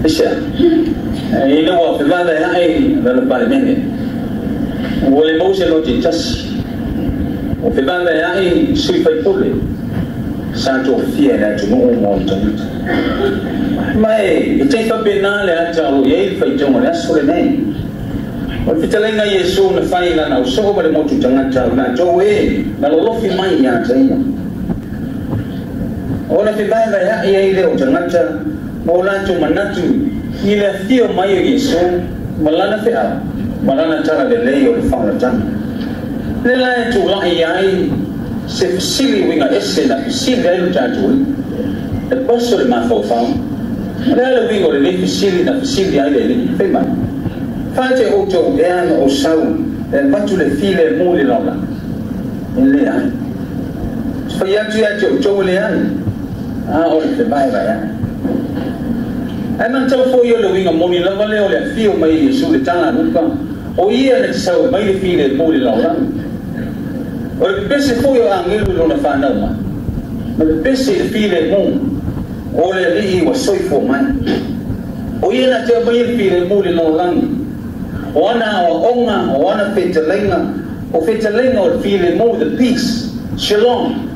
Aisea? Ina ua fevaevaea'i lana Palemene, ua le maua se lote e tasi. Ua fevaevaea'i sui faipule sa tofia e le atunuu ma ona tagata. Ma e tai faapena le ata o lo o i ai le faitauga o le aso lenei. O le fetalaiga a Iesu na fai i lana ausoo ma le motu tagata o i latou e na lolofi mai ia te ia. Ona fevaevaea'i ai lea o tagata ma o latou manatu i le afio mai o Iesu ma lana feau ma lana talalelei o le faaolataga. Lea la e tulai ai se fesili uiga ese na fesili ai lo tatou Alii, e poso le mafaufau. O le a le uiga o lenei fesili na fesili ai le Alii? Fai mai, Fate outou ea na ou sau e avatu le filemu i le lalolagi? E leai. Ou te fai atu ia te outou e leai, a o le fevaevaeaga. Ae manatau foi o le uiga moni lava lea o le afio mai o Iesu i le tala a Luka, o ia na te sau e mai le filemu i le lalolagi. O le pepese foi o agelu i lona fanau mai, ma pepese i le filemu o le Alii ua soifua mai. O ia na te aumaia le filemu i le lalolagi. O ana aoaoga, o ana fetalaiga, o fetalaiga o le filemu, the peace, shalom.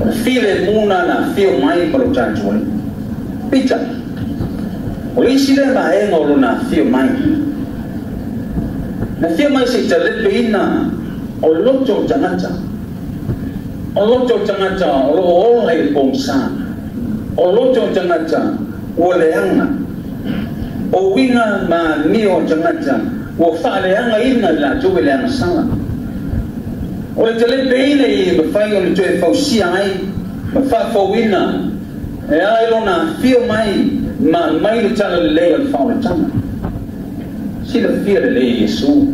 O le filemu na na afio mai ma lo tatou Alii. Peitai, o le isi lea vaega o lona afio mai, na afio mai se i talepeina o loto o tagata, o loto o tagata o lo o ola i le pogisa, o loto o tagata ua leaga, o uiga ma amio o tagata ua faaleagaina i latou e le agasala. O le talepeina ia e mafai ona toe fausia ai ma faafouina e ala i lona afio mai ma aumai le talalelei o le faaolataga. Silafia lelei e Iesu.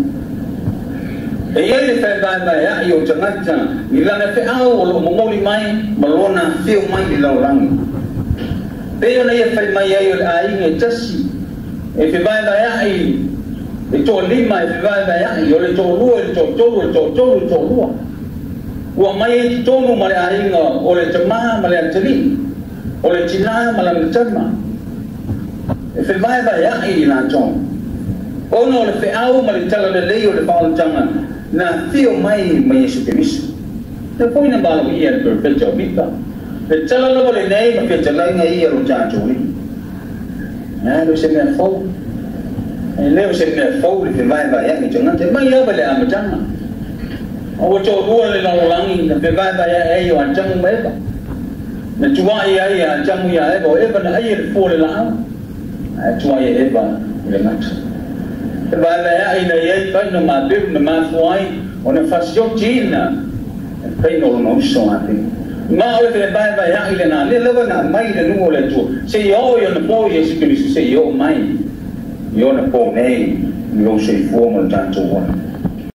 E i ai le fevaevaea'i o tagata i lana feau o lo o momoli mai ma lona afio mai i le lalolagi. Pei ona ia fai mai ai o le aiga e tasi e fevaevaea'i le toalima e fevaevaea'i, o le toalua i le toatolu, o le toatolu i le toalua. Ua aumai ai i totonu ma le aiga o le tamā ma le atalii, o le tinā ma lana tama. E fevaevaea'i i latou, ona o le feau ma le talalelei o le faaolataga na afio mai ma Iesu Keriso. Lea foi na valaauia e le perofeta o Mika, le tala lava lenei ma fetalaiga ia lo tatou Alii. E le o se mea fou, e le o se mea fou le fevaevaea'i tagata, e mai lava i le amataga. A ua toalua le lalolagi na fevaevaea'i ai o Atamu ma Eva. Na tuai ai e Atamu iā Eva, o Eva na ai e le fua o le laau, ae tuai e Eva i le gata. Fevaevaea'i na i ai Kaina ma Aperu na mafua ai ona fasiotiina e le Kaina o lona uso a Aperu. Ma o le fevaevaea'i lena, lea lava na aumai i le nuu o le Atua, seia oo i ona po Iesu Keriso, seia oo mai i ona po nei i lou soifua ma lo tatou ola.